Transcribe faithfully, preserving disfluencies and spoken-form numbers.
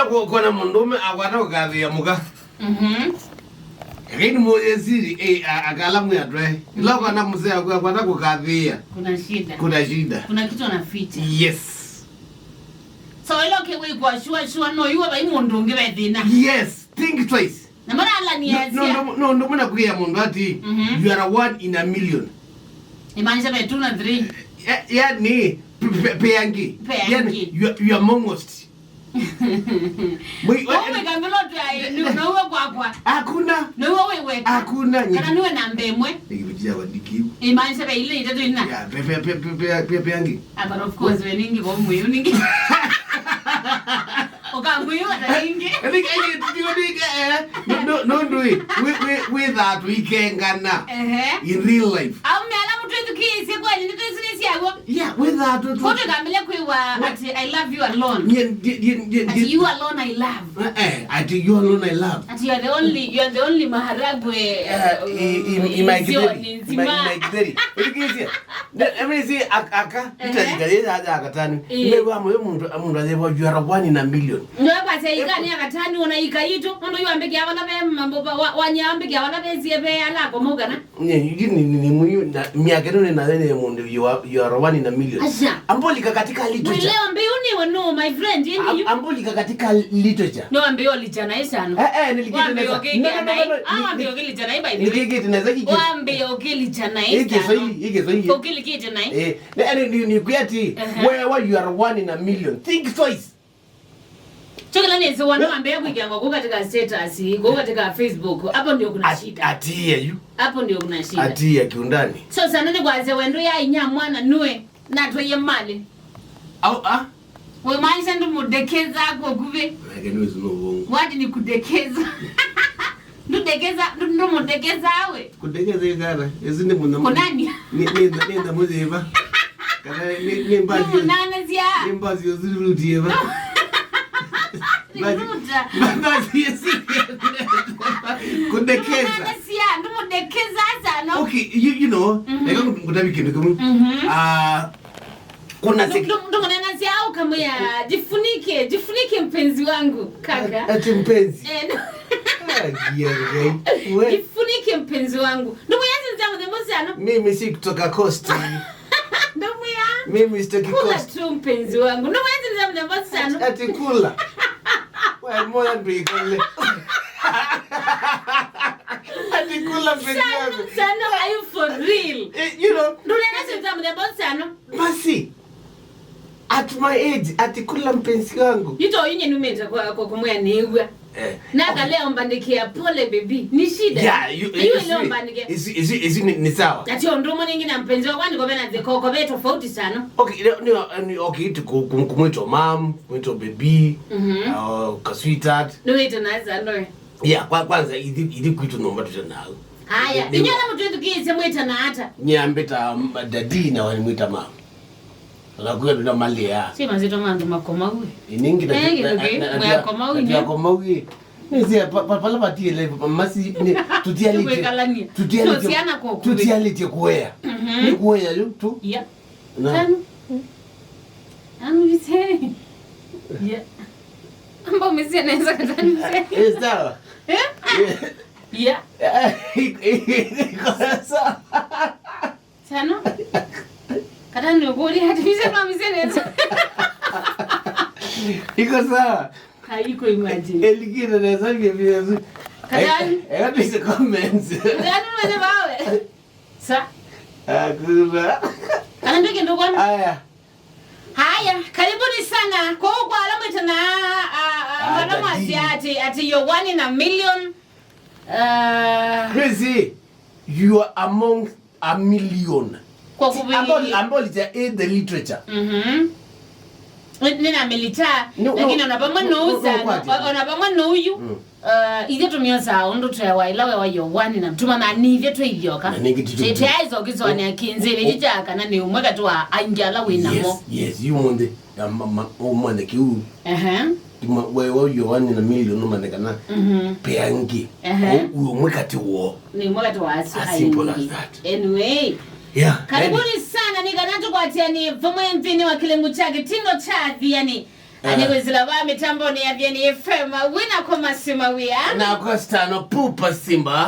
Ku-, kuona mũndũũme akwata kũkathĩĩa mũka. Mhm. Lakini mũyesiri, eh, a-, akala mwĩatwe. Ila ũkona mzee aku akwata kũkathĩĩa. Kuna shida. Kuna shida. Kuna kitu anaficha. Yes. So ĩla ũkĩwĩkwa sure, sure, no, iwe vai mũndũ ũngĩ ve thĩna. Yes, think twice. Na maralania. No, no, no, no, no, mwana kuya mũndũ ati, mhm, you are a one in a million. Imaanisha ve two na three. Ya-, yani, pe-, pe-, peangi. Peangi. Yani, you are, you are amongst. Mwi-, wewe kamilo tu ai, ni unaua kwakwa. Hakuna. Na wewe weka. Hakuna. Kana niwe namba ĩmwe. Nikipitia wa dikiu. Imaanisha ve ile itatu ina. Ya, pe-, pe-, peangi. Ah, but of course, we ningi kwa mwiu ningi. Ũkamwĩw'a ta ĩngĩ. Ĩndĩ, ĩndĩ, tũtiũndĩke, eh, no, no, nũndũ ĩ, wĩ, wĩ, wĩthaa tũikengana. Ehe. In real life. Aume ala mũtwĩthukĩĩsye kweli, nĩtwĩsĩlĩsye aw'o. Yeah, wĩthaa tũ, tũ- Kũtũ kamĩle kwĩwa ati, "I love you alone." Nye, nye, nye, nye, ati, nye- "You alone I love." Eh, eh, ati, "You alone I love." Ati, "You are the only, you are the only maharagwe, eh, eh, i, i, i, isioni nzima." Ima, ima, ima, ĩthĩkĩĩsye. Ne, every si ak-, aka. Ehe. Ita ika yĩ ya, ya katani. Ĩĩ. Nĩ wa mũyo mũndũ, mũndũ ayĩwa, "You are one in a million." Ndio kwa sasa ika ni akatani ona ika itu, ndo yambĩkĩa vala ve mambo wa, wanyambĩkĩa vala ve sie ve ala kwa mugana. Ni, ni, ni, ni, ni muyu na miaka nene na nene mũndũ, "You are, you are one in a million." Asha. Ambolika katika literature. Mwelewa mbiu ni wenu, my friend, yeni. Am-, yu. Ambolika katika literature. No ambiwa literature na isano. Eh, eh, nilikite nesa. Wambiwa kiki. No, no, no, no, no. Ah, wambiwa kiki literature na iba. Nilikite nesa kiki. Wambiwa kiki literature na isano. Ike Swahili, ike Swahili. Ukilikite na. Eh, ne, ne, ni, ni kuyati, ehe, wewe, you are one in a million. Think twice. Chokela nesi wana wambea kuikia kwa katika status, kwa katika Facebook. Hapo ndio kuna shida. Ati ya yu. Hapo ndio kuna shida. Ati ya kiundani. So sana ni kwa ze wendo ya inya mwana nue na toye mali. Au, ah? Wemaanisha ndũmũdekeza kwokuvĩ? Nake nĩwĩsĩ no ũvongo. What ni kudekeza? Ndũdekeza, ndũ-, ndũmũdekeza we? Kudekeza ĩkana, ĩsu nĩ mũno. Kunani? Nĩ, nĩ, nĩ, nĩ ndamu yĩva? Kana nĩ, nĩ mbathi. Ndũmũnanasya. Nĩ mbathi ũsu ruti yĩva? Nĩ ruta. Mbathi ĩsu. Kudekeza. Ndũmũnanasya, ndũmũdekeza sana. Okay, you, you know, mhm, eka ngũtavye kĩndũ kĩmwe. Mhm. Ah, Kuna sek- Ndu-, ndu-, ndumunenasya au kamwĩa, "Jifunike, jifunike mpenzi wangu, kaka." Ati mpenzi. Eh, no. Ah, gia ngai. We. "Jifunike mpenzi wangu." Ndumwĩa nzia mũthembo siano. Mimi si kutoka Coast. Ndumwĩa. Mimi sitoki Coast. Kula tu mpenzi wangu. Ndumwĩa nzia mũthembo siano. Ati, ati kula. We, moya nduikole. Ati kula mpenzi wangu. Sano, sano, are you for real? Eh, you know. Ndunenasya nzia mũthembo siano. Basi, at my age, ati kula mpenzi wangu. Ito inye numeta kwa, kwa kumwĩa nĩw'a. Eh. Na okay. Kaleo mbandĩkĩa pole baby. Ni shida. Yeah, you, you leo mbandĩkĩa. Isi, isi, isi ni, ni sawa. Ati ũndũ ũmwe ningĩ na mpenzi wakwa niko vena thikoko ve tofauti sana. Okay, ni, ni, ni, okay, tu ku-, ku-, kumwĩtwa mom, kumwĩtwa baby, mhm, uh, ka sweetheart. Nĩwĩte na za ndoe. Yeah, kwa, kwanza ithi, ithi kwitu nyũmba tũte nau. Haya, nĩ, nĩ, inyuĩ ala mũtwĩthukĩĩsye mwĩtana ata? Nyie ambĩta, mm, daddy na wanimwĩta mom. Ala kwĩtũ na malĩa. Si mazito mandu makomau. Iningi na, eh, na, na, na, na, mwakomau, na, nĩ akomau ĩ. Nĩ sia pa, pa, pala patiele masi, nĩ, tutialĩtye. Kwĩkalania. Tutialĩtye. No, siana kwa kũvĩ. Tutialĩtye kuea. Mhm. Nĩ kuea yu tu. Yeah. Na. Tanu. Anu ise. Yeah. Amba umisia nesa katanu ise. Eh, sawa. Eh? Yeah. Yeah. Iko sawa. Sano? Katanu kuri hati mise kwa mise nesa. Iko sawa. Haiko imagine. Elikire nesa vya vya. Katanu. Eh, eh, ese comments. Katanu mwenye bawe. Sa? Hakuna. Kana ndio kĩndũ kwani? Aya. Haya, karibuni sana. Kwa hiyo kwa alama tena, ah, ah, ah, mwana mwasi ati, ati you're one in a million. Ah. Crazy, you are among a million. Kwa kũvĩ- Ambao, ambao lita in the literature. Mhm. Nĩnamĩlĩta, no, lakini no, ona vamwe no, no, nousa, no, kwati. O-, ona vamwe nouyu, mm, uh, ithyĩ tũmyosaa ũndũ twewa ĩla wewa you're one na tũmanya nĩ ithyĩ twĩ ithyoka. Na nĩngĩ tũtũ- tĩ-, tũyaĩsa ũkĩsũanĩa kĩnzĩlĩ kyu kya kana nĩ ũmwe katĩ wa aingĩ ala wĩ namo. Yes, yes, yu mũnthĩ, ya ma-, ma-, ũmanya kĩu. Ehe. Ima-, wewa you're one in a million, ũmanye kana, mhm, peangi. Ehe. Ũ-, ũmwe katĩ woo. Nĩ ũmwe katĩ wa asu aingĩ. As simple as that. Anyway. Yeah, karibuni sana, nĩ kana tũkwatĩanĩe vamwe nthĩnĩ wa kĩlungu kya kĩtindo kya Athiani. Ani kwĩsĩla va mĩtambonĩ ya Vyeni F M, wĩna kwa Masima wĩa. Na kwa Stano Pupa Simba.